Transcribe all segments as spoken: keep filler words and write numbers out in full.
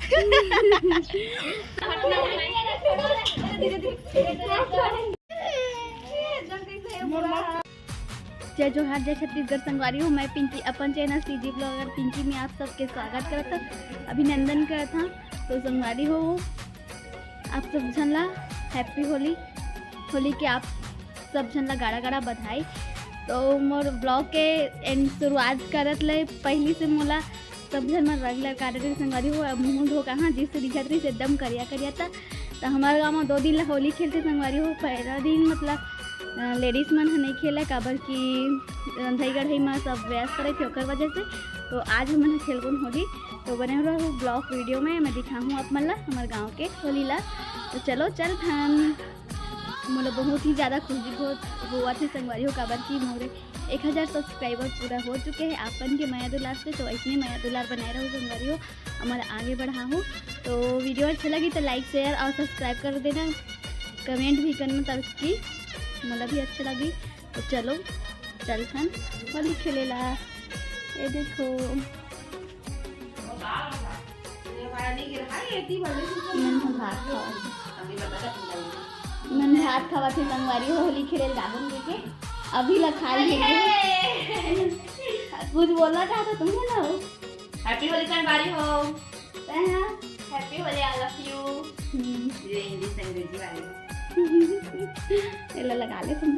जय जोहार, जय छत्तीसगढ़ संगवारी हो। मैं पिंकी, अपन चैनल सीजी ब्लॉगर पिंकी में आप सबके स्वागत करत हूँ, अभिनंदन करत हूँ। तो संगवारी हो, आप सब झन ला हैप्पी होली, होली के आप सब झन ला गाड़ा गाड़ा बधाई। तो मोर ब्लॉग के एंड शुरुआत करत ले पहली से मोला सब झन मन रंग लगा देते संगवारी हो। अब मुंह धो कहाँ जिससे दिखत रही एकदम करिया करिया था। तो हमारे गाँव में दो दिन ला होली खेलते संगवारी हो। पहला दिन मतलब लेडीज मन ह नहीं खेला, काबर कि रंधई गढ़ई में सब व्यस्त रहे थे ओकर वजह से। तो आज हमन ह खेलबोन होली। तो बने रहो ब्लॉग वीडियो में, मैं दिखाहूँ आप मन ला हमारे गाँव के होली ला। तो चलो चल थन। मोला बहुत ही ज्यादा खुशी हो, होवत हे संगवारी हो, काबर कि मोरे एक हजार सब्सक्राइबर पूरा हो चुके हैं आपन के मया दुलार से। तो ऐसने मया दुलार बनाए रहो संगवारी हो, हमर आगे बढ़ाहू। तो वीडियो अच्छा लगी तो लाइक, शेयर और सब्सक्राइब कर देना, कमेंट भी करना, ताकि मोला भी अच्छा लगी। तो चलो चलथन होली खेले ला। ये देखो, मन ह भात खावत, मन भात खावत हे संगवारी हो, होली खेले ला जाबो लेके, अभी ला खा लिए। कुछ बोलना चाहता तुम ना हो? हैप्पी होली संगवारी हो। तैं हा? Happy Holi, I love you। हम्म। ये हिंदी से अंग्रेजी वाली। एला लगा ले तुम।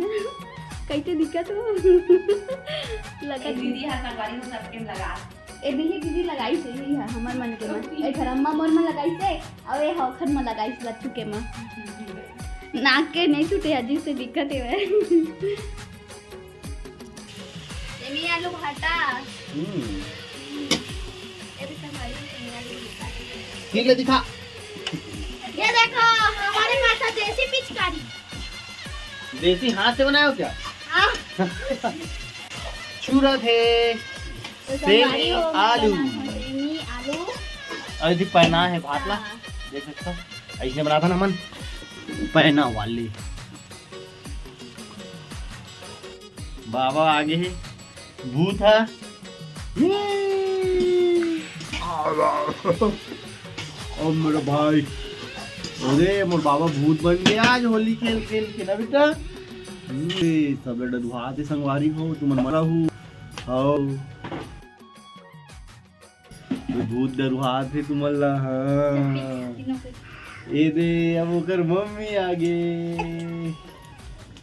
कैसे दिखत हो? लगा ए दीदी हा संगवारी हो सबके लगा। ए दीदी, दीदी लगाई से ही है हमर मन के मन। ए घर अम्मा मोर मन लगाई से, और ए हौखन मन लगाई से लट्ठू के मन। नाक के नहीं छूटे अजीब से दिखत है वह। एमी आलू भाटा। हम्म। ये भी संगवारी हो, संगवारी हो। ठीक है, दिखा। ये देखो, हमारे पास है देसी पिचकारी। देसी हाथ से बनाए हो क्या? हाँ। छुरा थे। तो सेमी संगवारी हो, आलू। सेमी आलू। अरे जी, पहना है भात ला। हाँ। देख सकता हूँ, ऐसे बनाता ना मन, पहना वाली। बाबा आगे है, भूत है। ओ मेरा भाई, अरे मोर बाबा भूत बन गया आज होली खेल खेल के ना बेटा। ए, सब डरुआत हे संगवारी हो, तुमन मरा हूँ। आओ। तो भूत डरुआत हे तुमन ला, हाँ। ए दे, अब ओकर मम्मी आगे।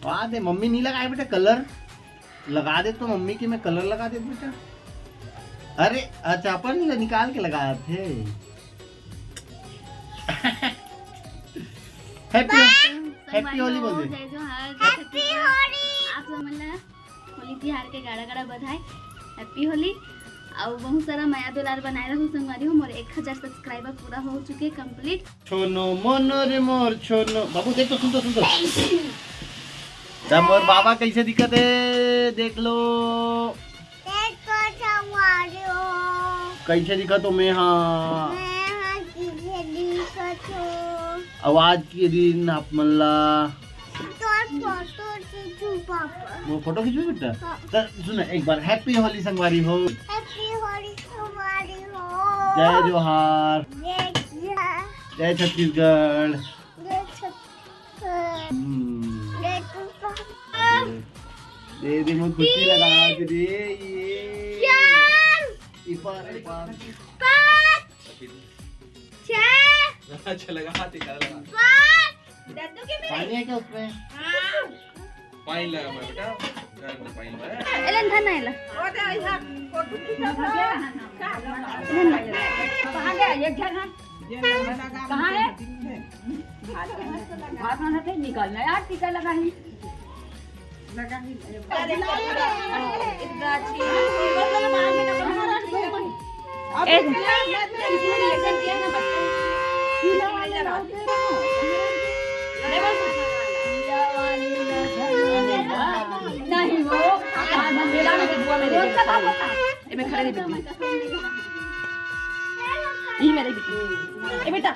बात है, मम्मी नहीं लगाए बेटा कलर, लगा दे तो मम्मी के मैं कलर लगा दे बेटा। अरे अच्छा, अपन ला निकाल के लगाए थे। हैप्पी, हैप्पी होली बोल दे। जय जोहार, जय छत्तीसगढ़। आप सब मन ला होली तिहार के गाड़ा गाड़ा बधाई, हैप्पी होली। अउ बहुत सारा मया दुलार बनाए रहू संगवारी हो। मोर एक हजार सब्सक्राइबर पूरा हो चुके, कंप्लीट। छोनो मोनो रे मोर छोनो। बाबू देख तो, सुन तो, सुन तो। त मोर बाबा कैसे दिखत हे, देख लो। देख तो संगवारी हो। कैसे दिखत हो मैं हाँ? मैं हाँ कैसे दिखत हो? अउ आज के दिन आप मन ला तोर फोटो खींचू पापा। वो फोटो खींचबे बेटा? हाँ। त सुन एक बार, हैप्पी होली संगवारी हो। हैप्पी होली संगवारी हो। जय जोहार। जय जोहार। जय छत्तीसगढ़। जय छत्तीसगढ़। हम्म। जय छत्तीसगढ़। दे दे, मैं खुशी लगा दे रे, ये। चार। ऊपर, ऊपर। पाँच। छह। अच्छा लगा, हाथ निकाल लगा। पाँच। दद्दू के में? पानी है क्या उसमें? हाँ। पानी लगा मैं बेटा, गर्म पानी लगा। एलन धन आइला। वो दे, यहाँ फोटो खींचा था। कहाँ गया? एक जन है। कहाँ है? भात खाना थे, निकलना यार, टीका लगा ही। नहीं वो, आज हम मेला में बुआ में देखे। एमे खड़े नहीं बिट्टी। ई मेरे बिट्टी। ए बेटा।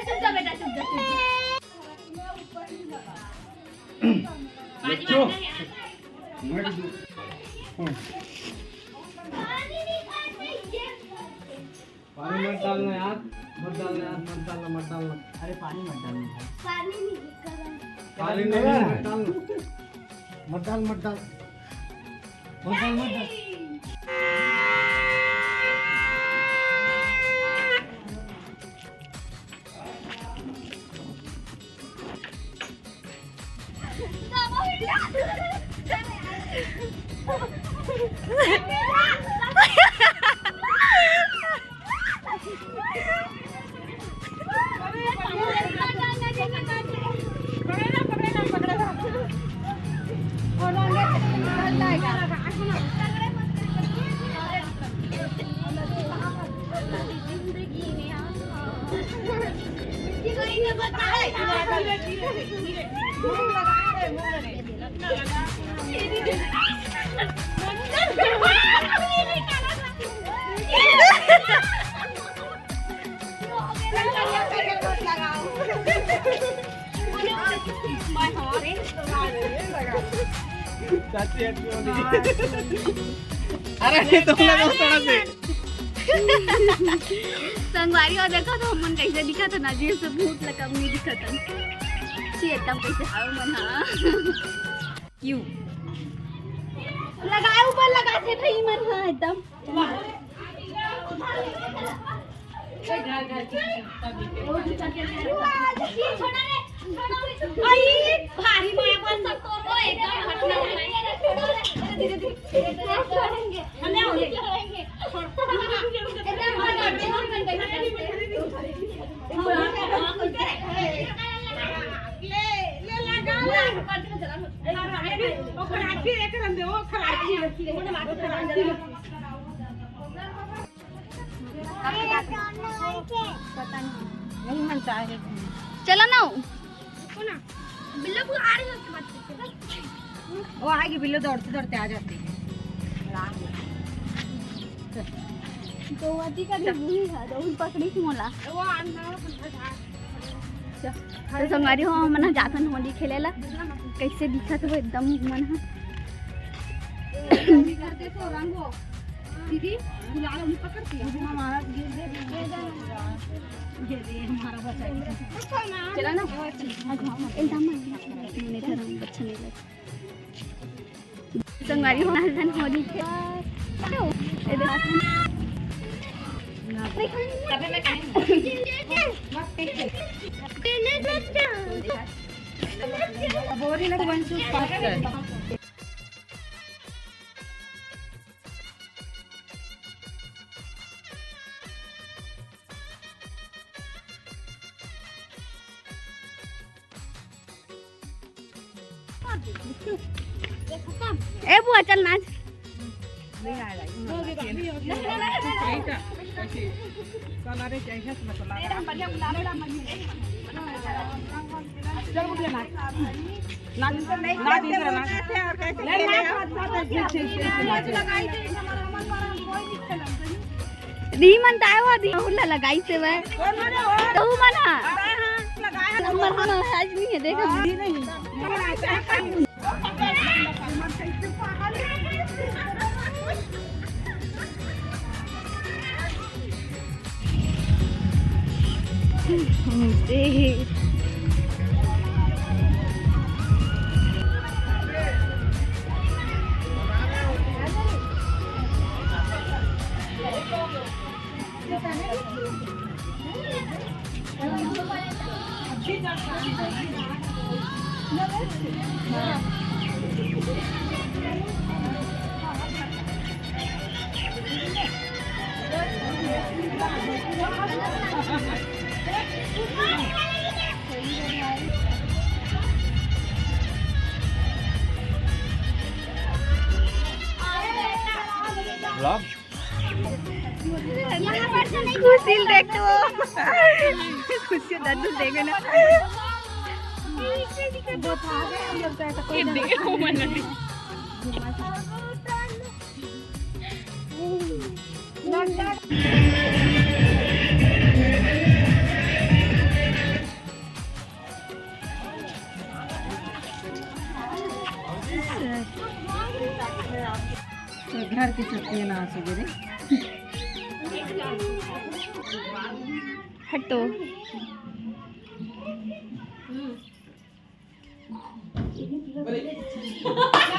चुप जा बेटा, चुप जा, चुप जा। बच्चों, पानी मत डालना यार, मत डालना यार, मत डालना, मत डालना। अरे पानी मत डालना भाई। पानी नहीं, पानी नहीं, मत डालना। मत डाल, मत डाल। मत डाल, मत डाल। अरे, तुम लोग थोड़ा से। संगवारी हो, देखो तो हमन कैसे दिखत हन, अजीब से भूत लकम नहीं दिखत हन। छी, एकदम कैसे हाव मन, हाँ। क्यों? लगाए ऊपर लगा थे भाई मन, हाँ, एकदम। भारी माया पर सब तोड़ दो, एकदम हटना है। धीरे, धीरे। हम ले आओ, ले। ले, ले, लगा, ले। ओ खराठी, एक रंदे, ओ खराठी। पता नहीं, नहीं मनता है। चलो ना। बिल्लो को आ रही है उसके बाद। वो आएगी, बिल्लो दौड़ते दौड़ते आ जाती है। तो अति का भी बुरी है, तो उन पकड़ी थी मोला। वो आंधा है, तो संगवारी हो, हमन जाथन होली खेले ला। कैसे दिखत हो एकदम मन ह। दीदी, गुलाल हम पकड़ती है। हमारा गिर दे, ये दे, हमारा बच्चा। चला ना। एकदम मन, मन इधर हम बच्चा नहीं लगे। संगवारी हो, नान होली थे। ए दे। बोरी ना वन शूट पास कर। ए बुआ, चल नाच। री मन ताय हुआ दी उल्ला लगाई से वह। तो मना। नंबर हम आज नहीं है, देखो। खुशी देख तो। खुशी दद्दू देखे ना। ये देखे वो मन नहीं। तो घर के सत्यानाश हो गए रे। हटो।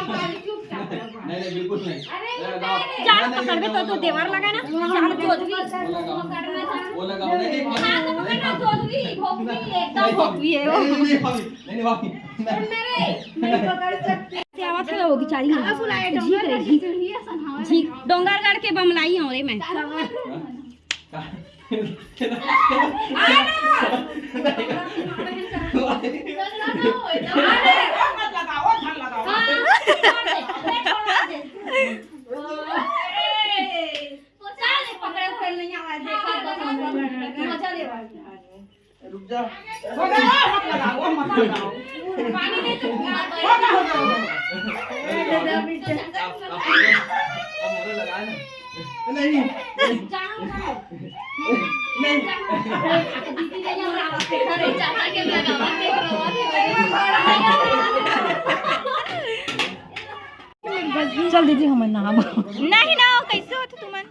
नहीं, नहीं, बिल्कुल नहीं। अरे, जान पकड़ में तो, तो देवर लगा ना, जान जोधवी। वो लगा, वो लगा, नहीं, नहीं, हाँ, तो पकड़ ना, जोधवी, भोकवी, एकदम भोकवी है वो। नहीं, नहीं, नहीं, भाभी, नहीं, नहीं, भाभी, नहीं। नहीं पकड़ सकते। आवाज खड़ा होगी, चारी में। झीक रे, झीक। झीक, डोंगरगढ़ के बमलाई हूँ रे मैं। रुक जा। हो गया, मत लगाओ, मत लगाओ। पानी नहीं तो हो गया, हो गया, हो गया। आप, आप, आप मोरे लगाए ना। नहीं, नहीं। नहीं। चल दीदी, हम नहाबो। नहीं ना, कैसे होत तुमन?